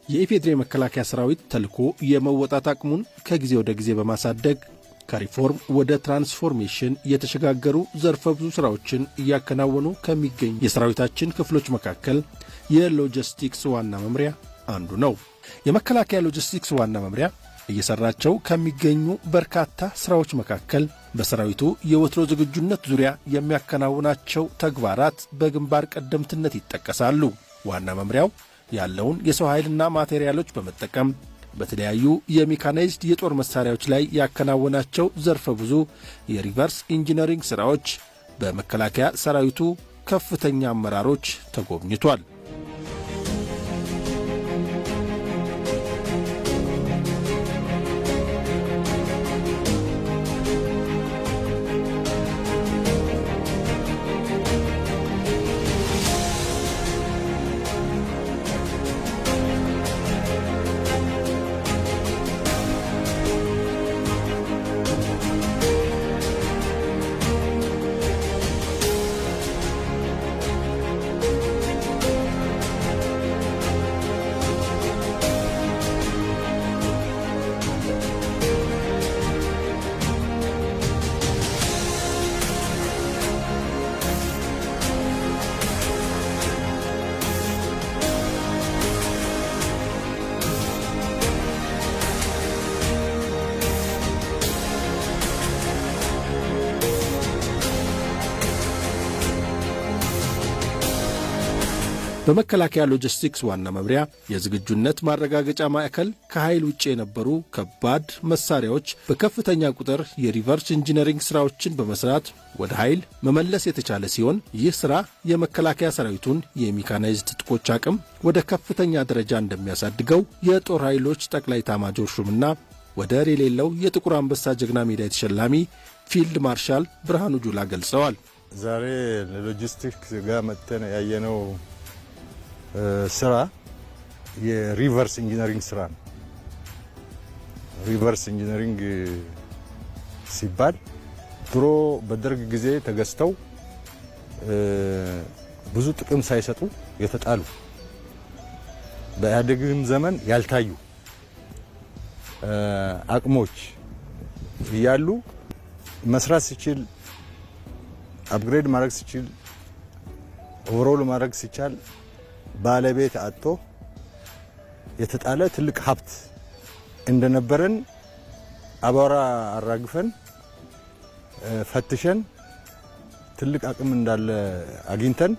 የኢፌዴሪ መከላከያ ሰራዊት ተልዕኮ የመወጣት አቅሙን ከጊዜ ወደ ጊዜ በማሳደግ ከሪፎርም ወደ ትራንስፎርሜሽን የተሸጋገሩ ዘርፈ ብዙ ሥራዎችን እያከናወኑ ከሚገኙ የሰራዊታችን ክፍሎች መካከል የሎጂስቲክስ ዋና መምሪያ አንዱ ነው። የመከላከያ ሎጂስቲክስ ዋና መምሪያ እየሰራቸው ከሚገኙ በርካታ ሥራዎች መካከል በሰራዊቱ የወትሮ ዝግጁነት ዙሪያ የሚያከናውናቸው ተግባራት በግንባር ቀደምትነት ይጠቀሳሉ። ዋና መምሪያው ያለውን የሰው ኃይልና ማቴሪያሎች በመጠቀም በተለያዩ የሜካናይዝድ የጦር መሳሪያዎች ላይ ያከናወናቸው ዘርፈ ብዙ የ reverse engineering ሥራዎች በመከላከያ ሰራዊቱ ከፍተኛ አመራሮች ተጎብኝቷል። በመከላከያ ሎጂስቲክስ ዋና መምሪያ የዝግጁነት ማረጋገጫ ማዕከል ከኃይል ውጭ የነበሩ ከባድ መሳሪያዎች በከፍተኛ ቁጥር የ reverse engineering ሥራዎችን በመስራት ወደ ኃይል መመለስ የተቻለ ሲሆን፣ ይህ ሥራ የመከላከያ ሰራዊቱን የሜካናይዝድ ትጥቆች አቅም ወደ ከፍተኛ ደረጃ እንደሚያሳድገው የጦር ኃይሎች ጠቅላይ ኤታማዦር ሹምና ወደር የሌለው የጥቁር አንበሳ ጀግና ሜዳይ ተሸላሚ ፊልድ ማርሻል ብርሃኑ ጁላ ገልጸዋል። ዛሬ ሎጂስቲክስ ጋር መጥተን ያየነው ስራ የ reverse engineering ስራ ነው። Reverse engineering ሲባል ድሮ በደርግ ጊዜ ተገዝተው ብዙ ጥቅም ሳይሰጡ የተጣሉ፣ በኢህአዴግም ዘመን ያልታዩ አቅሞች እያሉ መስራት ሲችል፣ upgrade ማድረግ ሲችል፣ overhaul ማድረግ ሲቻል ባለቤት አጥቶ የተጣለ ትልቅ ሀብት እንደነበረን አቧራ አራግፈን ፈትሸን ትልቅ አቅም እንዳለ አግኝተን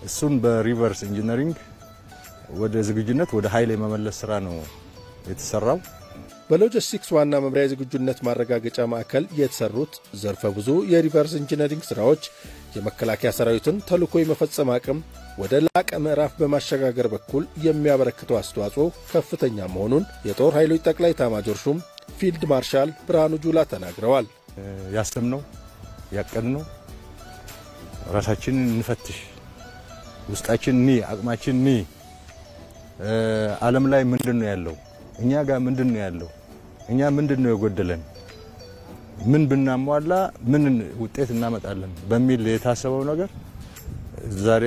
እሱን በ reverse engineering ወደ ዝግጁነት፣ ወደ ኃይል የመመለስ ስራ ነው የተሰራው። በሎጂስቲክስ ዋና መምሪያ የዝግጁነት ማረጋገጫ ማዕከል የተሰሩት ዘርፈ ብዙ የ reverse engineering ሥራዎች የመከላከያ ሰራዊትን ተልዕኮ የመፈጸም አቅም ወደ ላቀ ምዕራፍ በማሸጋገር በኩል የሚያበረክተው አስተዋጽኦ ከፍተኛ መሆኑን የጦር ኃይሎች ጠቅላይ ኤታማዦር ሹም ፊልድ ማርሻል ብርሃኑ ጁላ ተናግረዋል። ያሰብነው፣ ያቀድነው ራሳችንን እንፈትሽ፣ ውስጣችን ኒ አቅማችን ኒ ዓለም ላይ ምንድን ነው ያለው፣ እኛ ጋር ምንድን ነው ያለው፣ እኛ ምንድን ነው የጎደለን፣ ምን ብናሟላ ምን ውጤት እናመጣለን በሚል የታሰበው ነገር ዛሬ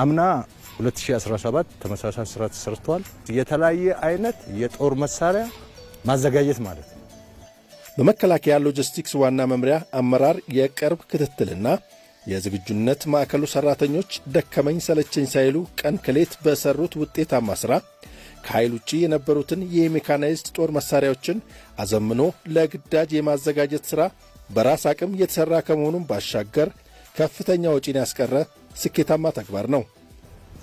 አምና 2017 ተመሳሳይ ስራ ተሰርቷል። የተለያየ አይነት የጦር መሳሪያ ማዘጋጀት ማለት ነው። በመከላከያ ሎጂስቲክስ ዋና መምሪያ አመራር የቅርብ ክትትልና የዝግጁነት ማዕከሉ ሠራተኞች ደከመኝ ሰለቸኝ ሳይሉ ቀን ከሌት በሠሩት ውጤታማ ሥራ ከኃይል ውጪ የነበሩትን የሜካናይዝድ ጦር መሣሪያዎችን አዘምኖ ለግዳጅ የማዘጋጀት ሥራ በራስ አቅም የተሠራ ከመሆኑም ባሻገር ከፍተኛ ወጪን ያስቀረ ስኬታማ ተግባር ነው።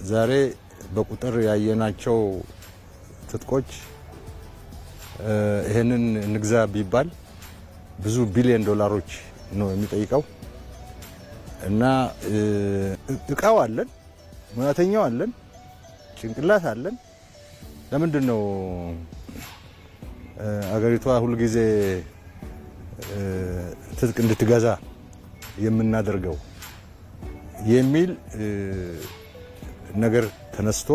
ዛሬ በቁጥር ያየናቸው ትጥቆች ይህንን እንግዛ ቢባል ብዙ ቢሊዮን ዶላሮች ነው የሚጠይቀው እና እቃው አለን፣ ሙያተኛው አለን፣ ጭንቅላት አለን። ለምንድን ነው አገሪቷ ሁልጊዜ ትጥቅ እንድትገዛ የምናደርገው የሚል ነገር ተነስቶ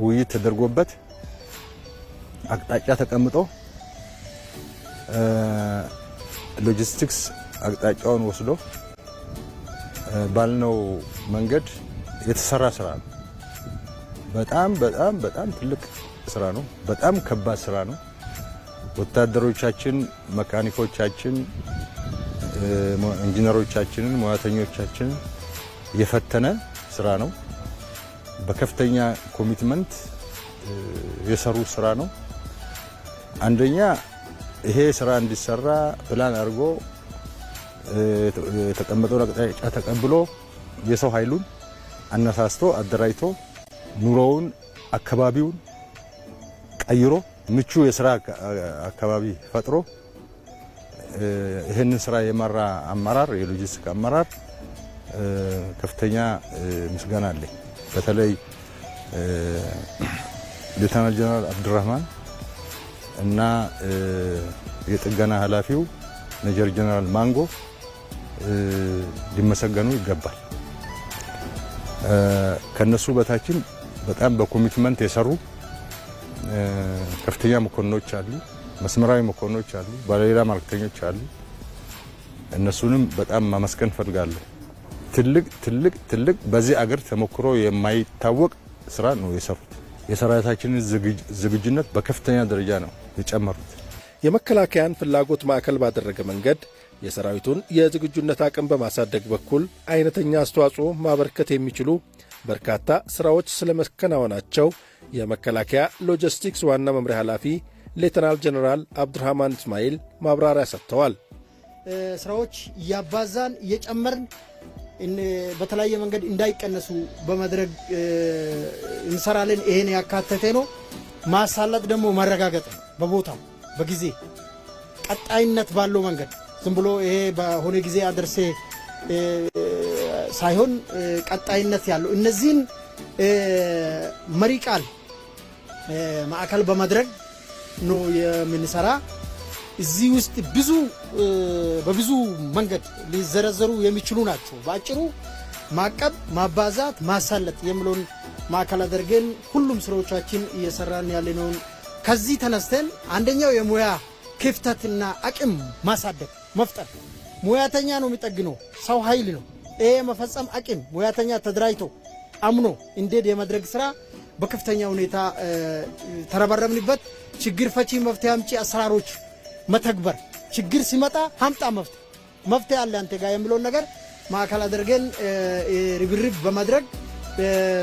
ውይይት ተደርጎበት አቅጣጫ ተቀምጦ ሎጂስቲክስ አቅጣጫውን ወስዶ ባልነው መንገድ የተሰራ ስራ ነው። በጣም በጣም በጣም ትልቅ ስራ ነው። በጣም ከባድ ስራ ነው። ወታደሮቻችን፣ መካኒኮቻችን፣ ኢንጂነሮቻችንን፣ ሙያተኞቻችንን የፈተነ ስራ ነው። በከፍተኛ commitment የሰሩ ስራ ነው። አንደኛ ይሄ ስራ እንዲሰራ ፕላን አድርጎ የተቀመጠውን አቅጣጫ ተቀብሎ የሰው ኃይሉን አነሳስቶ አደራጅቶ ኑሮውን አካባቢውን ቀይሮ ምቹ የስራ አካባቢ ፈጥሮ ይህንን ስራ የመራ አመራር፣ የሎጂስቲክ አመራር ከፍተኛ ምስጋና አለኝ። በተለይ ሌተናል ጀነራል አብዱራህማን እና የጥገና ኃላፊው ሜጀር ጀነራል ማንጎ ሊመሰገኑ ይገባል። ከነሱ በታችም በጣም በ commitment የሰሩ ከፍተኛ መኮንኖች አሉ፣ መስመራዊ መኮንኖች አሉ፣ ባለሌላ ማዕረግተኞች አሉ። እነሱንም በጣም ማመስገን እፈልጋለሁ። ትልቅ ትልቅ ትልቅ በዚህ አገር ተሞክሮ የማይታወቅ ስራ ነው የሰሩት። የሰራዊታችንን ዝግጁነት በከፍተኛ ደረጃ ነው የጨመሩት። የመከላከያን ፍላጎት ማዕከል ባደረገ መንገድ የሰራዊቱን የዝግጁነት አቅም በማሳደግ በኩል አይነተኛ አስተዋጽኦ ማበርከት የሚችሉ በርካታ ሥራዎች ስለመከናወናቸው የመከላከያ ሎጂስቲክስ ዋና መምሪያ ኃላፊ ሌተናል ጀነራል አብዱራህማን እስማኤል ማብራሪያ ሰጥተዋል። ስራዎች እያባዛን እየጨመርን በተለያየ መንገድ እንዳይቀነሱ በማድረግ እንሰራለን። ይሄን ያካተተ ነው። ማሳለጥ ደግሞ ማረጋገጥ ነው። በቦታው በጊዜ ቀጣይነት ባለው መንገድ ዝም ብሎ ይሄ በሆነ ጊዜ አደርሴ ሳይሆን ቀጣይነት ያለው እነዚህን መሪ ቃል ማዕከል በማድረግ ነው የምንሰራ። እዚህ ውስጥ ብዙ በብዙ መንገድ ሊዘረዘሩ የሚችሉ ናቸው። በአጭሩ ማቀብ፣ ማባዛት፣ ማሳለጥ የሚለውን ማዕከል አድርገን ሁሉም ስራዎቻችን እየሰራን ያለነውን ከዚህ ተነስተን አንደኛው የሙያ ክፍተትና አቅም ማሳደግ መፍጠር። ሙያተኛ ነው የሚጠግነው፣ ሰው ኃይል ነው። ይሄ የመፈጸም አቅም ሙያተኛ ተደራጅቶ አምኖ እንዴት የማድረግ ስራ በከፍተኛ ሁኔታ ተረባረብንበት። ችግር ፈቺ መፍትሄ አምጪ አሰራሮች መተግበር፣ ችግር ሲመጣ አምጣ መፍትሄ፣ መፍትሄ አለ አንተ ጋር የሚለውን ነገር ማዕከል አድርገን ርብርብ በማድረግ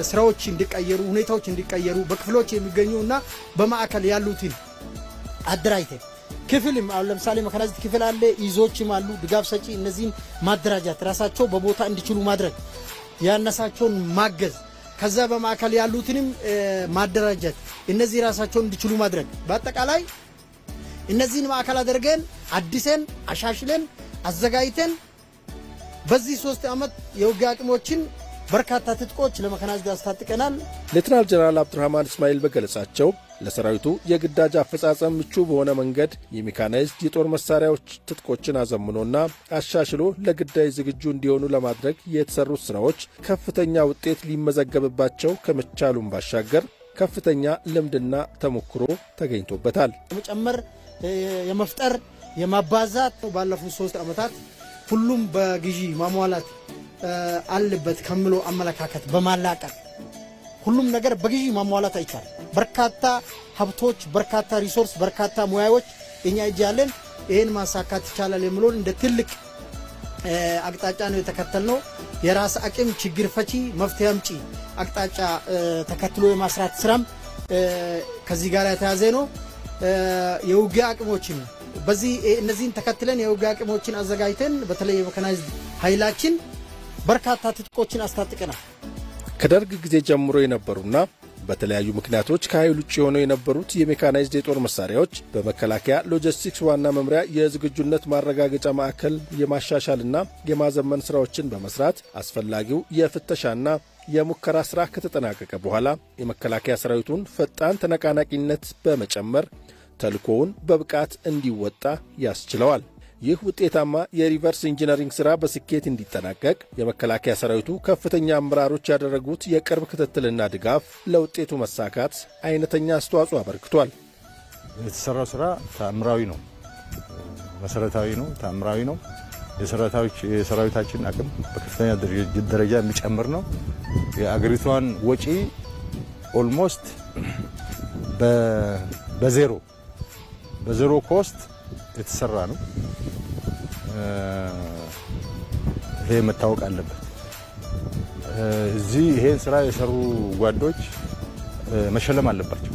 ስራዎች እንዲቀየሩ፣ ሁኔታዎች እንዲቀየሩ በክፍሎች የሚገኙ እና በማዕከል ያሉትን አደራጅተን ክፍልም አሁን ለምሳሌ መካናይዝድ ክፍል አለ፣ እዞችም አሉ፣ ድጋፍ ሰጪ። እነዚህን ማደራጃት ራሳቸው በቦታ እንዲችሉ ማድረግ፣ ያነሳቸውን ማገዝ፣ ከዛ በማዕከል ያሉትንም ማደራጀት፣ እነዚህ ራሳቸውን እንዲችሉ ማድረግ፣ በአጠቃላይ እነዚህን ማዕከል አድርገን አድሰን አሻሽለን አዘጋጅተን በዚህ 3 ዓመት የውጊያ አቅሞችን በርካታ ትጥቆች ለመካናይዝድ አስታጥቀናል። ሌተናል ጀነራል አብዱራህማን እስማኤል በገለጻቸው ለሰራዊቱ የግዳጅ አፈጻጸም ምቹ በሆነ መንገድ የሜካናይዝድ የጦር መሳሪያዎች ትጥቆችን አዘምኖና አሻሽሎ ለግዳጅ ዝግጁ እንዲሆኑ ለማድረግ የተሰሩት ስራዎች ከፍተኛ ውጤት ሊመዘገብባቸው ከመቻሉም ባሻገር ከፍተኛ ልምድና ተሞክሮ ተገኝቶበታል። የመጨመር፣ የመፍጠር፣ የማባዛት ባለፉት 3 ዓመታት ሁሉም በግዢ ማሟላት አለበት ከሚለው አመለካከት በማላቀቅ ሁሉም ነገር በግዢ ማሟላት አይቻልም። በርካታ ሀብቶች፣ በርካታ resource፣ በርካታ ሙያዎች እኛ እጅ ያለን ይህን ማሳካት ይቻላል የሚለውን እንደ ትልቅ አቅጣጫ ነው የተከተልነው። የራስ አቅም ችግር ፈቺ መፍትሄ አምጪ አቅጣጫ ተከትሎ የማስራት ስራም ከዚህ ጋር የተያዘ ነው። የውጊያ አቅሞችን በዚህ እነዚህን ተከትለን የውጊያ አቅሞችን አዘጋጅተን በተለይ የመካናይዝድ ኃይላችን በርካታ ትጥቆችን አስታጥቀናል። ከደርግ ጊዜ ጀምሮ የነበሩና በተለያዩ ምክንያቶች ከኃይል ውጭ ሆነው የነበሩት የሜካናይዝድ የጦር መሳሪያዎች በመከላከያ ሎጂስቲክስ ዋና መምሪያ የዝግጁነት ማረጋገጫ ማዕከል የማሻሻልና የማዘመን ስራዎችን በመስራት አስፈላጊው የፍተሻና የሙከራ ስራ ከተጠናቀቀ በኋላ የመከላከያ ሰራዊቱን ፈጣን ተነቃናቂነት በመጨመር ተልእኮውን በብቃት እንዲወጣ ያስችለዋል። ይህ ውጤታማ የ reverse engineering ሥራ በስኬት እንዲጠናቀቅ የመከላከያ ሰራዊቱ ከፍተኛ አመራሮች ያደረጉት የቅርብ ክትትልና ድጋፍ ለውጤቱ መሳካት አይነተኛ አስተዋጽኦ አበርክቷል። የተሰራው ስራ ተአምራዊ ነው፣ መሰረታዊ ነው፣ ተአምራዊ ነው። የሰራዊታችን አቅም በከፍተኛ ደረጃ የሚጨምር ነው። የአገሪቷን ወጪ Almost በ zero cost የተሰራ ነው። ይሄ መታወቅ አለበት። እዚህ ይሄን ስራ የሰሩ ጓዶች መሸለም አለባቸው።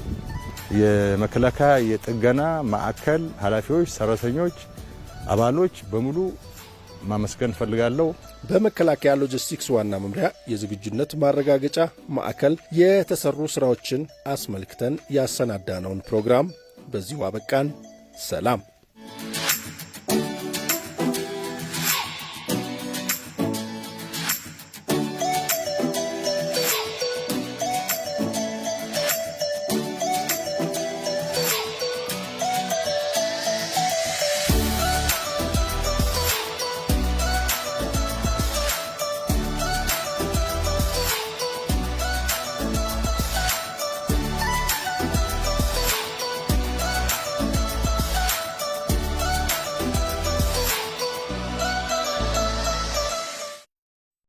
የመከላከያ የጥገና ማዕከል ኃላፊዎች፣ ሰራተኞች፣ አባሎች በሙሉ ማመስገን እፈልጋለሁ። በመከላከያ ሎጂስቲክስ ዋና መምሪያ የዝግጁነት ማረጋገጫ ማዕከል የተሰሩ ስራዎችን አስመልክተን ያሰናዳነውን ፕሮግራም በዚሁ አበቃን። ሰላም።